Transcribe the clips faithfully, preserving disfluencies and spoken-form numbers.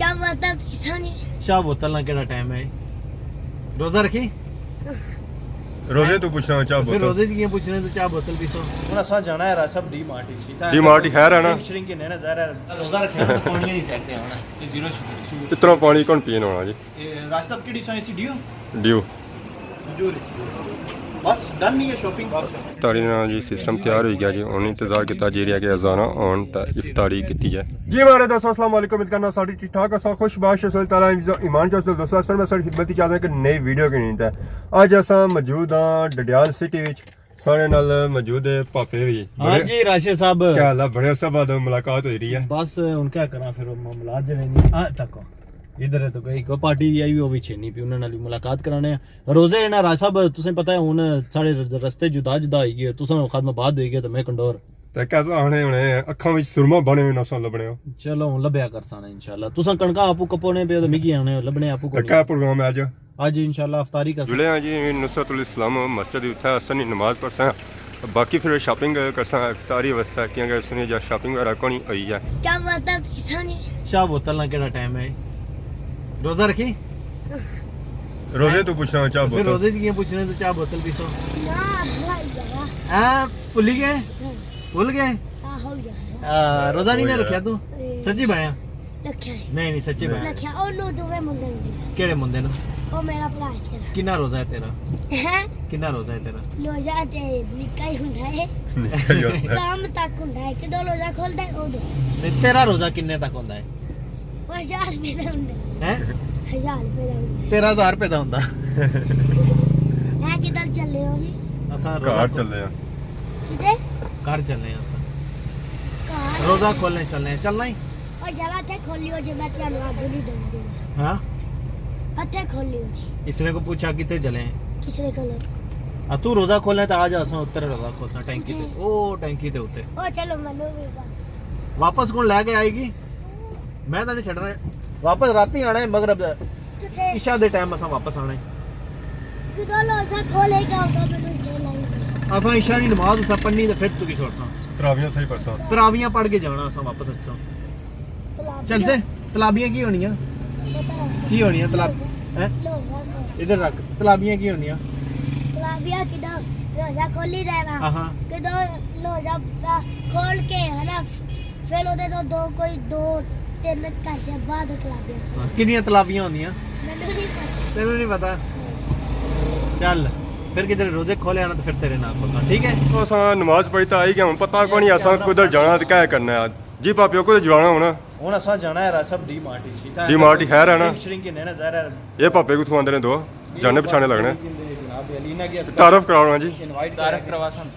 چاہ بوتل پیساں جی۔ چاہ بوتل نہ کیڑا ٹائم ہے؟ روزہ رکھی؟ روزے تو پوچھنا چاہ بوتل۔ روزے کی پوچھنے تو چاہ بوتل پیسو۔ ہن اساں جانا ہے راج صاحب ڈی مارٹ وچ۔ ڈی مارٹ ہی خیر ہے نا؟ ڈرنک شرنک گھننے نا، ظاہر ہے روزہ رکھیا نا، پانی نہیں سیٹ تے ہونا۔ اتنا پانی کون پینا ہونا جی؟ اے، راج صاحب کیڑی چاہ سی؟ ڈیو؟ ڈیو۔ بس ڈن نہیں ہے شاپنگ۔ افطاری نا جی سسٹم تیار ہوئی گیا جی، ہن انتظار کیتا جی رہیا کہ اذاناں ہون تے افطاری کیتی جائے۔ جی ماڑے دوستو، السلام علیکم، امید کرنا ساری ٹھیک ٹھاک اساں، خوش باش اساں، اللہ تعالیٰ حفظ و ایمان چ اساں۔ دوستو، اس پر میں ساری خدمت چاہتا کہ نئی ویڈیو کے نہیں تے اج اساں موجود ہاں ڈڈیال سٹی وچ، ساڑے نال موجود ہے پاپے بھی۔ ہاں جی راشد صاحب۔ کیا حال ہے؟ بڑے عرصے بعد ملاقات ہوئی رہی ہے۔ بس ہن کیا کراں، پھر او معاملات جڑے نے آ تک ادھر ہے تو کوئی، کوئی پارٹی بھی آئی ہوئی، وہ بھی چھینی پی، انہاں نال بھی ملاقات کرانے ہیں۔ روزے ہیں نا راج صاحب، تساں پتہ ہے ہن ساڑے رستے جدا جدا ہوئی گئے، تساں خادم آباد ہوئی گئے تے میں کنڈور۔ تے کیا تساں آنے ہونے اکھاں وچ سرما بنے ہوئے نساں لبنے ہو۔ چلو ہن لبیا کرساں نا انشاءاللہ۔ تساں کڑکاں آپو کپونے پے ہو تے مکی آنے لبنے آپو تے کونی۔ کیا پروگرام ہے اج؟ اج انشاءاللہ افطاری کرساں۔ جلے ہاں جی نصرت الاسلام مسجد، اتھے اساں نی نماز پڑھساں، باقی پھر شاپنگ کرساں، افطاری واسطے، کیونکہ اس نے جا شاپنگ وغیرہ کونی ہوئی ہے۔ چاہ بوتل پیساں جی۔ چاہ بوتل نہ کیڑا ٹائم ہے؟ روزہ رکھی؟ روزے تو پوچھنا چاہ بوتل۔ روزے کی پوچھنے تو چاہ بوتل پیسو۔ نہ، بھلائی جانا۔ ہاں، بھلی گئے؟ ہاں۔ بھول گئے؟ آہو یار۔ آ، روزہ نہیں نہ رکھیا تو؟ اے۔ سچی بھایا؟ رکھیا ہے۔ نہیں، نہیں، سچی بھایا۔ رکھیا، او نو دوویں مندے نے۔ کیڑے مندے نے؟ او میرا بھرا ہے تیرا۔ کنا روزہ ہے تیرا؟ ہیں؟ کنا روزہ ہے تیرا؟ روزہ تے نکا ہی ہوندا ہے۔ نکا ہی ہوندا ہے۔ شام تک ہوندا ہے، جدوں روزہ کھلدا ہے، ادوں۔ نہیں، تیرا روزہ کنے تک ہوندا ہے؟ او ہزار روپے دا ہوندا ہے۔ ہیں؟ ہزار روپے دا ہوندا ہے۔ تیرہ ہزار روپے دا ہوندا۔ میں کدھر چلے ہو جی؟ اساں گھر روزہ چلے ہاں۔ کدھر؟ گھر چلنے آں اساں۔ گھر؟ روزہ کھولنے چلنے آں، چلنا ہی؟ او یار، اتھے کھولیو جے، میں تہانوں اج نہیں جان دینا۔ ہاں؟ اتھے کھولیو جے۔ اس نے کو پوچھا کتھے چلے ہیں؟ کس نے کھولو؟ آ، تو روزہ کھولنا ہے تو آ جا، اساں اتھے روزہ کھولنا، ٹینکی جی۔ تے۔ او، ٹینکی تے اتے۔ او چلو، مینوں بھی با- واپس کون لے کے آئے گی؟ میں تو نہیں چھڈنا۔ واپس راتی آنا ہے مغرب۔ کتھے؟ عشاء دے ٹائم اساں واپس آنا ہے۔ جدوں روزہ کھولے گا، ادوں مینوں اتھے لائی۔ اساں عشاء نی نماز اتھا پڑھنی تے پھر تکی چھوڑساں۔ تراویاں اتھا ہی پڑھساں۔ تراویاں پڑھ کے جانا اساں واپس اچھاں۔ تلابیاں۔ چلسے؟ تلابیاں کی ہونیاں؟ پتہ نہیں۔ کی ہونیاں تلاب-، ہیں؟ روزہ کھول۔ ادھر رکھ۔ تلابیاں کی ہونیاں؟ تلابیاں جدوں روزہ کھولی دینا۔ ہاں ہاں۔ جدوں روزہ پورا کھول کے ہے نا، فیر اودے تو دو، کوئی دو تین گھنٹے بعد تلابیاں۔ ہاں، کنیاں تلابیاں ہوندیاں؟ مینوں نہیں پتہ۔ تینوں نہیں پتہ؟ چل، فیر کدھر روزے کھولے آنا تو فیر تیرے نال پکا، ٹھیک ہے؟ تو اساں نماز پڑھی تے آئی گئے، ہن پتہ کونی اساں کدھر جانا تے کیا کرنا ہے۔ جی پاپیو، کدھر جانا ہونا؟ ہن اساں جانا ہے راج صاحب ڈی مارٹ وچ۔ ڈی مارٹ ہی خیر ہے نا؟ ڈرنک شرنک گھننے نا، ظاہر ہے۔ اے پاپے کو تھوں آندے نے دو۔ جانے پچھانے لگنے۔ جناب علی، انہاں کی تعارف کراؤنا جی۔ انوائٹ تعارف کروا سن۔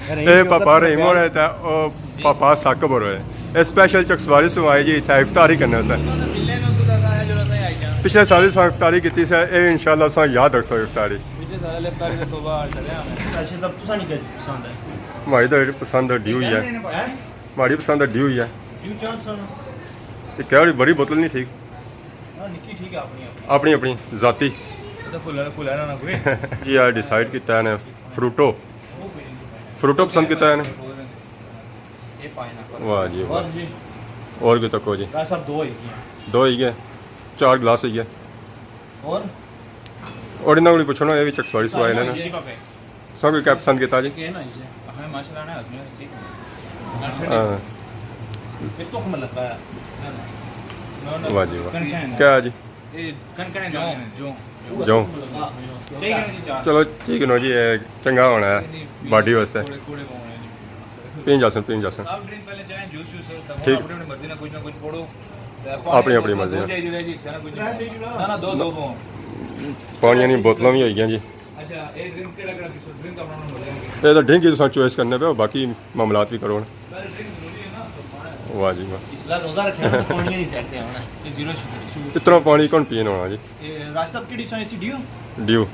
اے پاپا رحیم ہور ہے تے او پاپا ثاقب ہور ہے۔ اے اسپیشل چکسواری سوں آئے جی، اتھے افطاری کرنے سے۔ پچھلے سال اساں افطاری کیتی سے، اے انشاءاللہ اساں یاد رکھساں افطاری۔ پچھلے سال افطاری تے توبہ چڑھیا ہمیں۔ اچھا صاحب، تساں نی کیا پسند ہے؟ ماڑی تے پسند ڈیو ہی ہے۔ ہیں؟ ماڑی پسند ڈیو ہی ہے۔ ڈیو چاہ پسند؟ تے کیا بڑی بوتل نہیں ٹھیک؟ ہاں، نکی ٹھیک ہے، اپنی، اپنی۔ اپنی، اپنی ذاتی۔ تے کھلا، کھلا نہ کوئی۔ جی، آ ڈیسائیڈ کیتا ہے نے فروٹو۔ فروٹو پسند کیتا ہے نے۔ یہ پائنیپل۔ واہ جی، واہ۔ اور جی؟ اور کوئی تکو جی؟ بس اب دو ہی ہیں۔ دو ہی گئے۔ چار گلاس ہی گئے۔ اور؟ اور انہاں کول پوچھو نا، یہ بھی چکسواری سوں آئے نے نا۔ جی، پاپے۔ سب کو کیا پسند کیتا جی؟ کہنا ہی ہے۔ ہمیں ماشاءاللہ نا، آدمی ٹھیک ہے۔ ہاں۔ پھر تو ہم لگتا ہے۔ نو، نو، واہ جی واہ۔ کن کن ہے۔ کیا جی؟ اے کن کن ہے، جو، جو۔ جو۔ ہاں۔ ٹھیک ہے نا جی، چار۔ چلو ٹھیک ہے نا جی، یہ چنگا ہونا ہے باڈی واسطے۔ کوڑے، کوڑے پاؤنے جی۔ پین جاسن، پین جاسن۔ سافٹ ڈرنک پہلے چاہیں، جوس شوس، تم ٹھیک۔ اپنی اپنی مرضی نال کچھ نہ کچھ پھوڑو۔ تے پانی اپنی، اپنی مرضی دو نال۔ چاہیے جی، سارا کچھ۔ نہ، نہ، دو، دو پاؤ۔ پانیاں نی بوتلاں بھی ہوئی گیاں جی۔ اچھا، اے ڈرنک کیڑا کیڑا پیسو؟ ڈرنک اپنا اپنا ملے گا۔ اے تو ڈرنک ہی تساں چوائس کرنے پے ہو، باقی معاملات بھی کرو نا۔ پہلے ڈرنک ضروری ہے نا، تو کھانا ہے۔ واہ جی واہ۔ اس طرح روزہ رکھے نا، پانی نہیں سیٹ تے ہونا۔ یہ زیرو شوگر، شوگر۔ اتنا پانی کون پین ہونا جی؟ اے راج صاحب کیڑی چاہ سی؟ ڈیو؟ ڈیو۔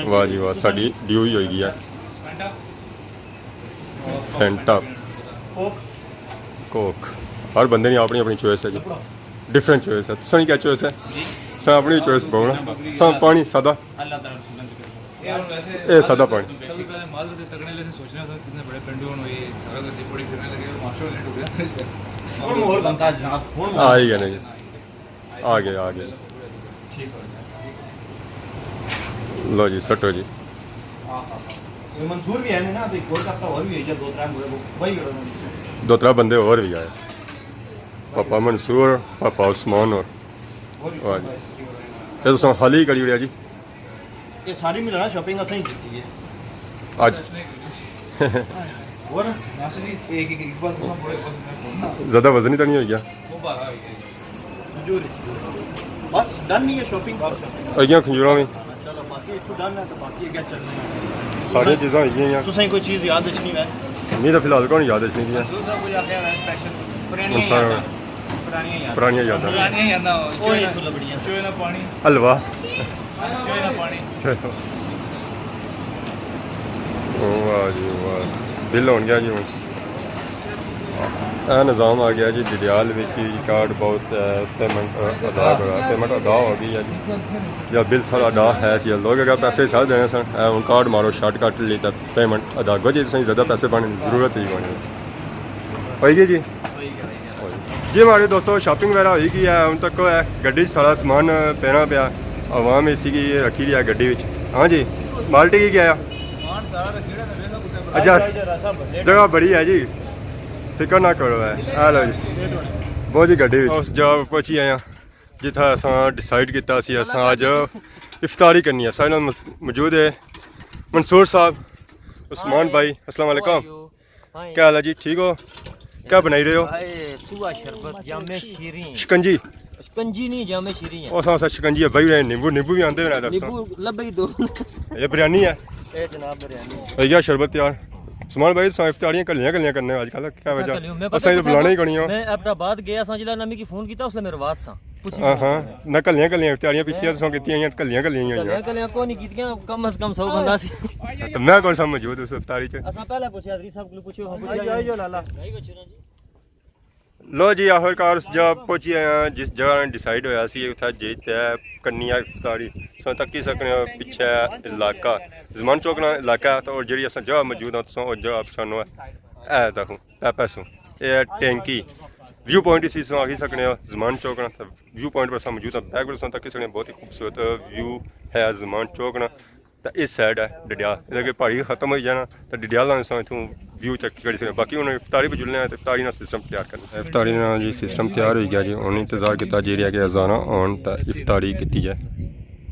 واہ جی واہ، ساڈی ڈیو ہی ہوئی گئی ہے۔ فینٹا؟ فینٹا۔ کوک؟ کوک۔ ہر بندے نی اپنی اپنی چوائس ہے جی۔ ڈفرنٹ چوائس ہے۔ تساں نی کیا چوائس ہے؟ جی۔ تساں اپنی چوائس پاؤ نا۔ تساں پانی سادہ؟ اللہ تعالیٰ رسول نے ذکر کرو۔ اے سادہ پانی۔ سب سے پہلے معذرت ہے، تکڑے لیے سوچنا تھا، کتنے بڑے پنڈو ہوئے، سارا دن بڑی پھرنے لگے اور ماشاءاللہ لیٹ ہو گیا۔ ہن ماحول بنتا جناب، ہن ماحول آئی گیا نا جی۔ آ گئے، آ گئے۔ لو جی، سٹو جی۔ منصور بھی ہے نا، تو ایک اور کرتا اور بھی ہے، دو ترے مڑے وہ بھائی ہونا۔ دو ترے بندے اور بھی آئے، پاپا منصور، پاپا عثمان اور۔ واہ جی۔ یہ تو خالی کری اڑیا جی۔ یہ ساری ملانا شاپنگ اساں ہی کیتی ہے۔ اج۔ اور؟ زیادہ وزن ہی تو نہیں ہوئی گیا؟ بس ڈن نہیں ہے شاپنگ؟ اگیاں کھنجوراں وی۔ چلو باقی اتھوں ڈن ہے تو باقی اگے چلنے ہیں۔ ساریاں چیزاں ہوئی گئیاں۔ تساں کوئی چیز یاد اچھنی ہے؟ نہیں تو فی الحال کون یاد اچھنی بھی ہے۔ منصور صاحب کچھ آخیا ہے اسپیشل؟ پرانیاں یاداں۔ پرانیاں یاداں۔ پرانیاں یاداں۔ پرانیاں یاداں۔ چوئے نہ پانی۔ حلوہ۔ چوئے نہ پانی۔ چلو۔ واہ جی واہ۔ بل ہون گیا جی ہن۔ اے نظام آ گیا جی ڈڈیال وچ، کارڈ بہت، اے، پیمنٹ، اے، ادا کرا، پیمنٹ ادا ہو گئی ہے جی۔ یا بل سارا ادا ہے سی، لوگ اگر پیسے سارے دینے سن، اے ہن کارڈ مارو، شارٹ کٹ لی تے پیمنٹ ادا۔ گو جی تساں زیادہ پیسے پانے دی ضرورت ہی کونی۔ ہوئی گئی جی؟ جی ہمارے دوستو، شاپنگ وغیرہ ہوئی گئی ہے، ہن تک ہے گڈی چ سارا سامان پینا پیا، عوام اسی کی رکھی رہی ہے گڈی وچ۔ ہاں جی، بالٹی کی کیا ہے؟ اچھا، جگہ بڑی ہے جی، فکر نہ کرو ہے۔ اے لو جی، بہت جی گڈی وچ۔ اس جگہ پہنچی آیا جتھا اساں ڈیسائیڈ کیتا سی اساں اج افطاری کرنی ہے۔ سارے نال موجود ہے منصور صاحب، عثمان بھائی، السلام علیکم۔ کیا حال ہے جی، ٹھیک ہو؟ کیا بنائی رہے ہو؟ ہائے، سوا شربت، جامع شیریں۔ شکنجی؟ شکنجی نہیں، جامع شیریں ہے۔ او سا، سا شکنجی ہے بھائی، نیمبو، نیمبو بھی آندے ہونے ادھر۔ نیمبو لبے ہی دو۔ یہ بریانی ہے؟ اے جناب بریانی ہے۔ ہے کیا شربت تیار؟ عثمان بھائی، تساں افطاریاں کلیاں کلیاں کرنے ہو اج کل، کیا وجہ؟ اساں تو بلانے ہی کونی ہو۔ میں ایبٹ آباد گیا سا، جلا نہ میکی فون کیتا، اس لیے میرے وات سا۔ ہاں ہاں، نہ کلیاں کلیاں افطاریاں پچھلیاں تساں کیتیاں ہوئیاں، کلیاں کلیاں ہی ہوئیاں۔ کلیاں کلیاں کوئی نہیں کیتیاں، کم از کم سو بندہ سی۔ تو میں کون سا موجود اس افطاری چ؟ اساں پہلے پوچھیا، ادری صاحب کولوں پوچھو، ہاں، پوچھیا۔ آئیو، آئیو لالا۔ لو جی، آخر کار اس جگہ پہنچی آئے ہاں جس جگہ ڈیسائیڈ ہویا سی اتھا جی تے کرنی ہے افطاری۔ تساں تکی سکنے ہو پچھے علاقہ، زمان چوک نا علاقہ ہے، تو جیڑی اساں جگہ موجود ہاں، تساں او جگہ پچھانو ہے۔ اے تکو، اے پیسوں، اے ٹینکی، ویو پوائنٹ اسی تساں آکھی سکنے ہو، زمان چوک نا۔ ویو پوائنٹ پر اساں موجود ہاں، بیک گراؤنڈ تساں تکی سکنے ہو، بہت ہی خوبصورت ویو ہے زمان چوک نا۔ تے اس سائیڈ ہے ڈڈیال، اگر پہاڑی ختم ہوئی جانا تے ڈڈیال نا اساں اتھوں ویو چیک کری سکنے۔ باقی ہن افطاری پہ جلنے آں تے افطاری نا سسٹم تیار کرنے۔ افطاری نا جی سسٹم تیار ہوئی گیا جی، ہن انتظار کیتا جی رہیا کہ اذاناں ہون تے افطاری کیتی جائے۔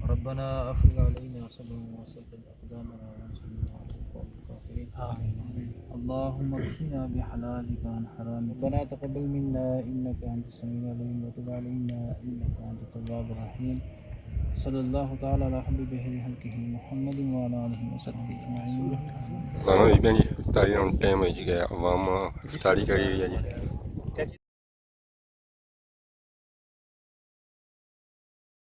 ربنا افرغ علينا صبرا وثبت أقدامنا وانصرنا على القوم الكافرين. آمين. اللهم اكفنا بحلالك عن حرامك. ربنا تقبل منا إنك أنت السميع العليم وتب علينا إنك أنت التواب الرحيم. صلى الله تعالى على حبيب خير خلقه محمد وعلى آله وصحبه أجمعين. ہاں، یہ بھی افطاری نا ٹائم ہو گیا، عوام افطاری کری رہی ہے جی۔